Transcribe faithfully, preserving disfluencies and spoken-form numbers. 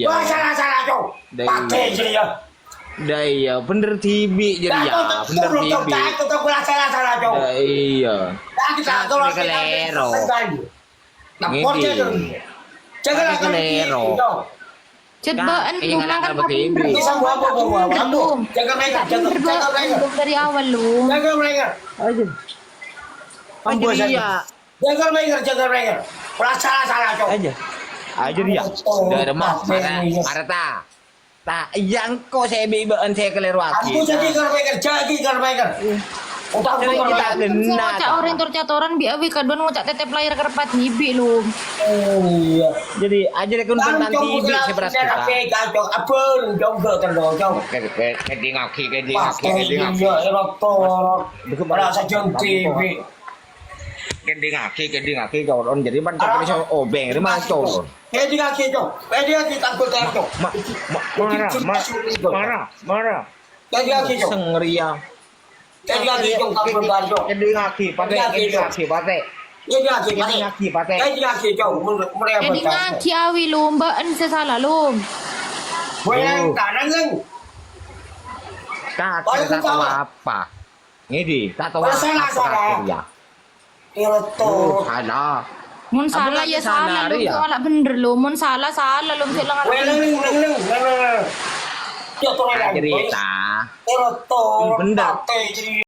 Wah, salah-salah, Cong. Dai. Patè jârèya. Dai, iyâ, bhender dhibi' jârèya, bhender dhibi'. Dai, iyâ. Salah-salah, Cong. Dai, iyâ. Nah, kita tolong kalèro. Nah, kalèro. Cong. Cèt bâ'ân, Lum, mangkat apa bhender, Lum. Bisa bawa, bawa, bawa, bawa. Jaga mereka, jaga, jaga mereka. Bhender, Lum, dari awal, Lum. Jaga mereka. Ayo. Ampun, iya. Jaga mereka, jaga mereka. Salah-salah, Cong. Ayo. Ayo, dia. Betul. Dari rumah, marah, marah, ta. Ta, iyâ, engko' sè bi' bâ'ân sè kalèro aghi. Aku jadi kalau mereka, jadi kalau mereka. Utang. Jadi utang. Kita genah, ta. Ngoca' orèng tor-catoran bi' awi kadhuwân ngoca' tètèp lahir karep dhibi', Lum. Oh, iya. Jadi, aja deh, kun tentang T V, saya beras kita. Abang, jonggo terus, jonggo. Oke, oke. Keding aki, keding aki, keding aki. Iya, iya, dokter. Merasa jam T V. Keding aki, keding aki, corong. Jadi, man, tak bisa obeng, ini malah corong. Keding aki, Cong. Keding aki, takut, takut. Ma-, ma-, marah, ma-, marah, marah. Keding aki, Cong. Sengria. Jadi lagi, Cong, tak berubah, Cong. Jadi lagi, Patè. Jadi lagi, Cong. Jadi lagi, Patè. Jadi lagi, Patè. Jadi lagi, Patè. Jadi lagi, Cong. Mun-, mulai. Jadi apa, Cong? Ngaji awi, Lum, bâ'ân sè sala, Lum. Gue yang kanan, Leng. Kakek tak tahu apa. Ini, tak tahu apa. Salah, salah. Ya. Iya, betul. Salah. Mon sala, ya sala, Lum, ya? Sala bhender, Lum. Mon sala, sala, Lum, sè lengan. Weh, Leng, Leng, Leng, Leng, Leng. Iya, betul, Leng. Cerita. Iya, betul. Bhender. Patè, jadi